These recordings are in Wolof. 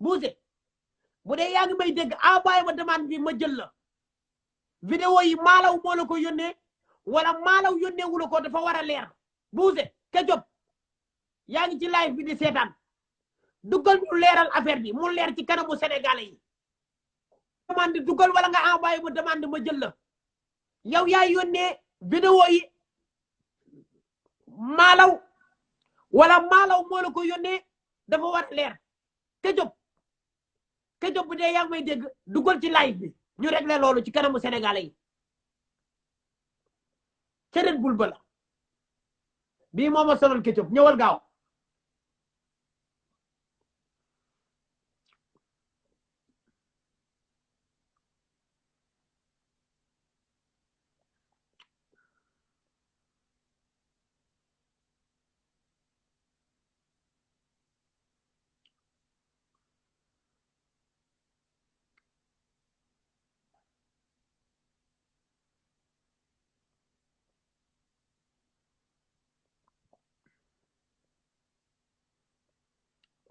Buuse bu dee yaa ngi may dégg envoyé ma demande bi ma jël la vidéo yi maalaw moo la ko yónnee wala maalaw yónnee wu la ko dafa war a leer Buuse Ketchup yaa ngi ci live bi di seetaan duggal ñu leeral affaire bi mu leer ci kanamu sénégalais yi demande duggal wala nga envoyé ma demande ma jël la yow yaa yónnee vidéo yi maalaw wala maalaw moo la ko yónnee dafa war a leer Ketchup bu dee yaa ngi may dégg duggal ci live bi ñu réglé loolu ci kanamu sénégalais yi Red Bull bala bii moo ma sonal Ketchup ñëwal gaaw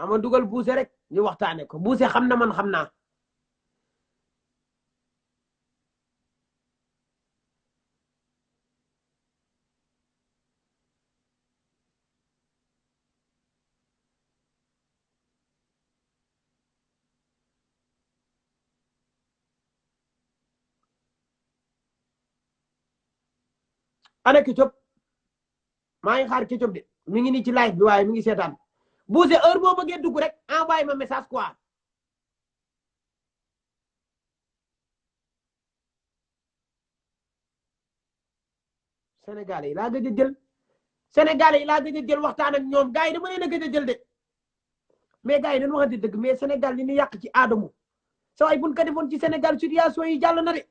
ama dugal Buuse rek ñu waxtaane ko Buuse xam na man xam naa ana Ketchup maa ngi xaar Ketchup de mi ngi nii ci live bi waaye mi ngi seetaan Buuse heure boo bëggee dugg rek envoyé ma message quoi Sénégalais yi laa gëj a jël Sénégalais yi laa gëj a jël waxtaan ak ñoom gars yi dama leen a gëj a jël de mais gars yi dañu waxante dëgg mais Sénégal li ñu yàq ci aadamu sa waay buñ ko defoon ci Sénégal situation yi jàll na de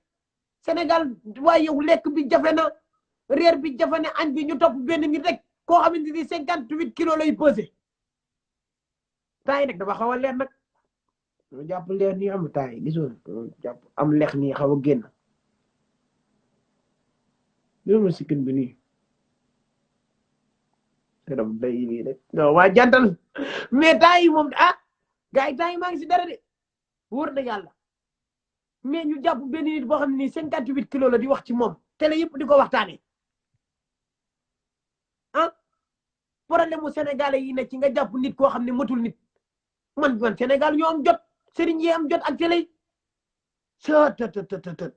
Sénégal waaye yow lekk bi jafe na reer bi jafe na añ bi ñu topp benn nit rek koo xamante ni 58 kilos lay pesé temps yi nag dafa xaw a leer nag ñu jàpp leer nii am temps yi gisoon jàpp am lex nii xaw a génn loolu ma sikkin bi nii dam day nii rek non waa jantal mais temps yi moom ah gars yi temps yi maa ngi si dara de wóor na yàlla mais ñu jàpp benn nit boo xam ne nii 58 kilos la di wax ci moom télé yëpp di ko waxtaane ah problème mu sénégalais yi ne ci nga jàpp nit koo xam ne matul nit man Sénégal ñoo am jot sëriñ yi am jot ak télé yi sëtëtëtëtët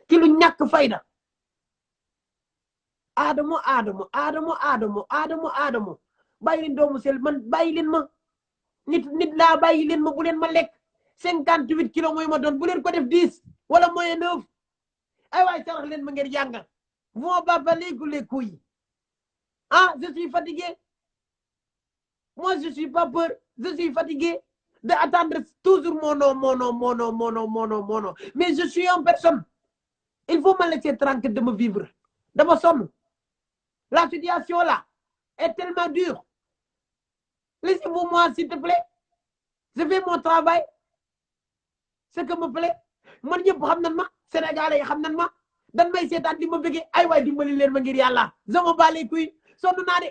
ci lu ñàkk fayda Adamo bàyyi leen doomu sel man bàyyi leen ma nit laa bàyyi leen ma bu leen ma lekk 58 kilos mooy ma doon bu leen ko def 10 wala moyen 9 ay waay sarax leen ma ngeen jàngal moo baba léegu les couilles ah je suis fatigué moi je suis pas peur je suis fatigué de attendre toujours mon nom mais je suis en personne il faut me laisser tranquille de me vivre dama sonn la situation là est tellement dure laissez-vous moi s'il te plaît je fais mon travail ce que me plaît man ñëpp xam nañ ma sénégalais yi xam nañ ma dan may seetaan di ma bëggee ay waay dimbali leen ma ngir yàlla sama baale kuy sonn naa de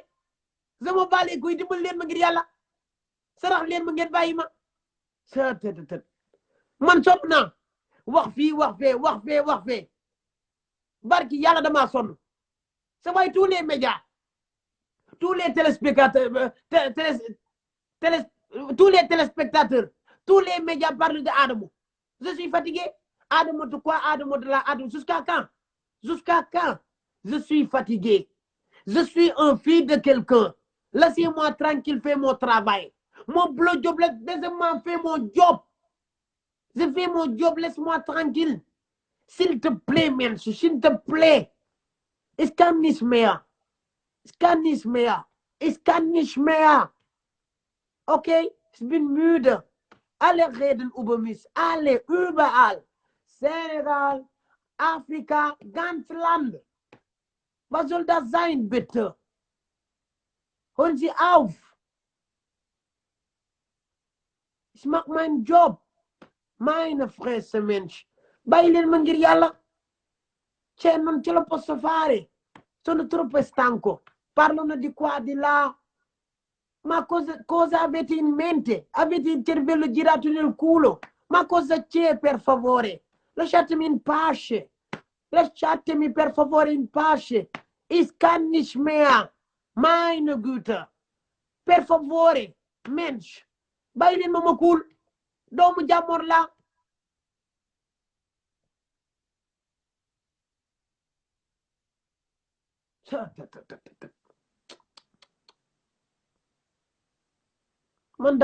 sama baale kuy dimbali leen ma ngir yàlla sarax leen ma ngeen bàyyi ma sëtëtët man sonn naa wax fii wax fee barki yàlla damaa sonn sa waay tous les médias tous les téléspectateurs tous les téléspectateurs tous les médias parlent de Adamo je suis fatigué Adamo de quoi Adamo de la Adamo jusqu'à quand je suis fatigué je suis un fils de quelqu'un laissez-moi tranquille faire mon travail mon bleu job laissez-moi faire mon job je fais mon job laisse-moi tranquille s'il te plaît Mensch s'il te plaît ich kann nicht mehr okay ich bin müde alle reden über mich alle überall Senegal Afrika ganz Land was soll das sein bitte hören Sie auf ich mach meinen Job meine Fresse Mensch bàyyi leen ma ngir yàlla cioè non ce lo posso fare sono troppo stanco parlano di qua di là Ma cosa avete in mente? Avete il cervello girato nel culo? Ma cosa c'è, per favore? Lasciatemi in pace. Lasciatemi per favore in pace. Ich kann nicht mehr. Meine Güte. Per favore. Mensch. Bàyyi leen ma kuul. Doomu jàmmoor la. man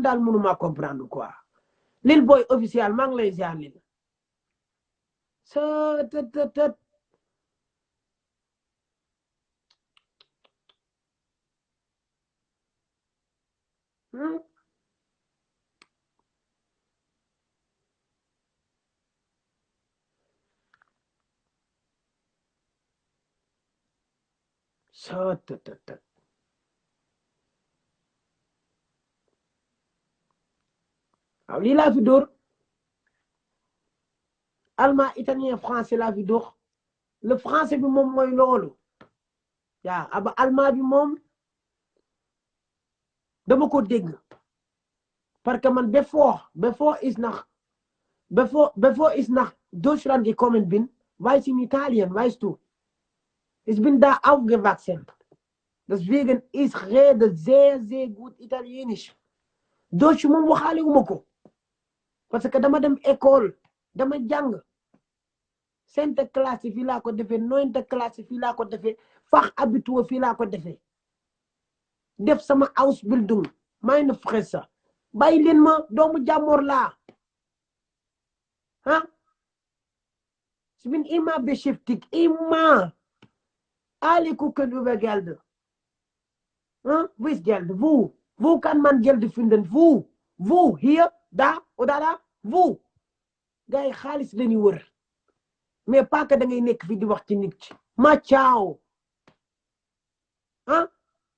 daal mënuma comprendre quoi. Lil Boy officiel maa ngi lay ziar lil sa tët sa tët waaw lii laa fi dóor allemand italien français laa fi dóor le français bi moom mooy loolu yaa aba allemand bi moom dama ko dégg parce que man bevor ich nach Deutschland gekommen bin, war ich in Italien, weißt du. Ich bin da aufgewachsen. Deswegen, ich rede sehr, sehr gut Italienisch. Deutsch moom waxaale wu ma ko parce que dama dem école dama jàng 5e classe fii laa ko defee 9e classe fii laa ko defee Fachabitur fii laa ko defee def sama Ausbildung meine Fresse bàyyi leen ma doomu jàmmoor laa ah ich bin immer beschäftigt immer alle gucken über Geld wo ist Geld wo kann man Geld finden wo hier da oder da wo gars yi xaalis la ñu wër mais pas que da ngay nekk fi di wax ci nit ci ma ciao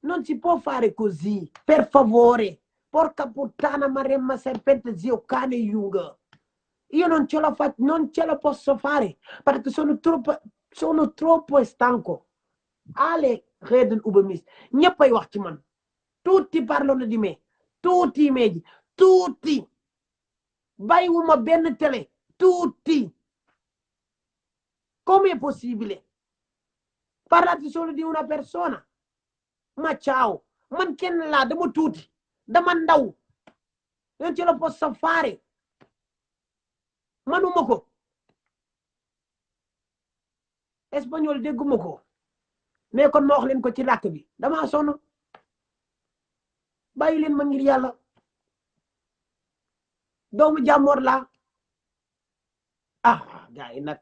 non si può fare così per favore porca puttana maremma serpente zio cane Junga io non ce la posso fare perché sono troppo stanco alle reden über mich ñëppay wax ci man tutti parlano di me tutti i media tutti bàyyiwuma benn télé tutti come è possibile parlate solo di una persona ma ciao man kenn laa dama tuuti dama ndaw non ce la posso fare manuma ko espagnol dégguma ko mais kon ma wax leen ko ci làkk bi dama sonn bàyyi leen ma ngir yàlla doomu jàmmoor la gars yi nag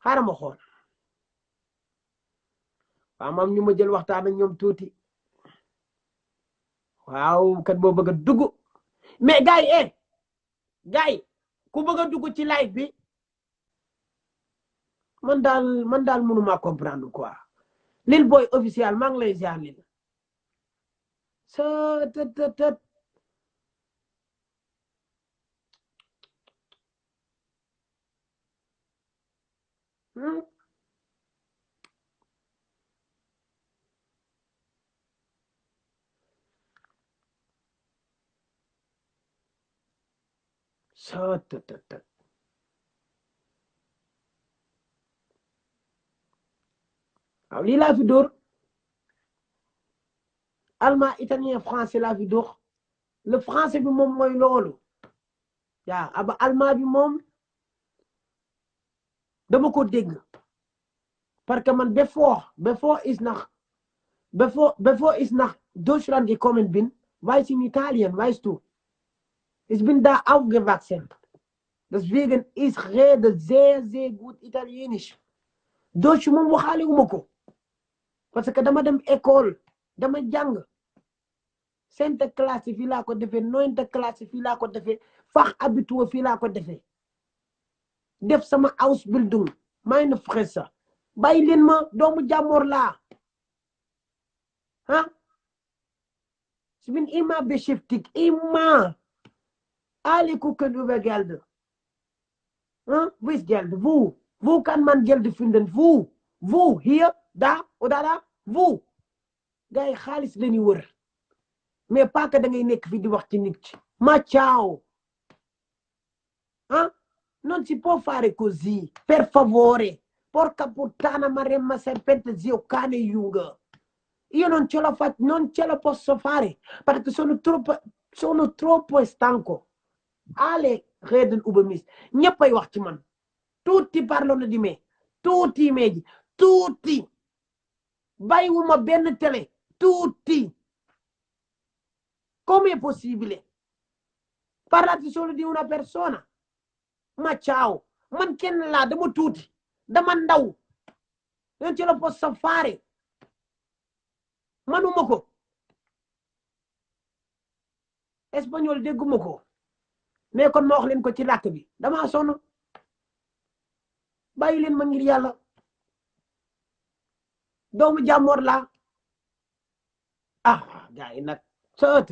xaaral ma xool waaw maam ñu ma jël waxtaan ak ñoom tuuti waaw kat boo bëgg a dugg mais gars yi ku bëgg a dugg ci live bi man daal mënuma comprendre quoi Lil Boy officiel maa ngi lay ziar lil sa tët waaw lii laa fi dóor allemand italien français laa fi dóor le français bi moom mooy loolu yaa aba allemand bi moom dama ko dégg parce que man bevor ich nach Deutschland gekommen bin, war ich in Italien, weißt du. Ich bin da aufgewachsen. Deswegen, ich rede sehr, sehr gut Italienisch. Deutsch moom waxaale wu ma ko parce que dama dem école dama jàng 5e classe fii laa ko defee 9e classe fii laa ko defee Fachabitur fii laa ko defee def sama Ausbildung meine Fresse bàyyi leen ma doomu jàmmoor laa ich bin immer beschäftigt immer alle gucken über Geld wo ist Geld wo kann man Geld finden wo hier da oder da wo gars yi xaalis la ñuy wër mais pas que da ngay nekk fii di wax ci nit ci ma ciao ah non si può fare così per favore porca puttana Maremma serpente zio cane Jung io non ce la posso fare perché sono troppo stanco alle reden über mich ñëppay wax ci man tutti parlano di me tutti i media tutti bàyyiwuma benn télé tutti come è possibile parlate solo di una persona ma ciao man kenn laa dama tuuti dama ndaw non ce la posso fare manuma ko espagnol dégguma ko mais kon ma wax leen ko ci làkk bi dama sonn bàyyi leen ma ngir yàlla doomu jàmmoor laa ah gars yi nag sa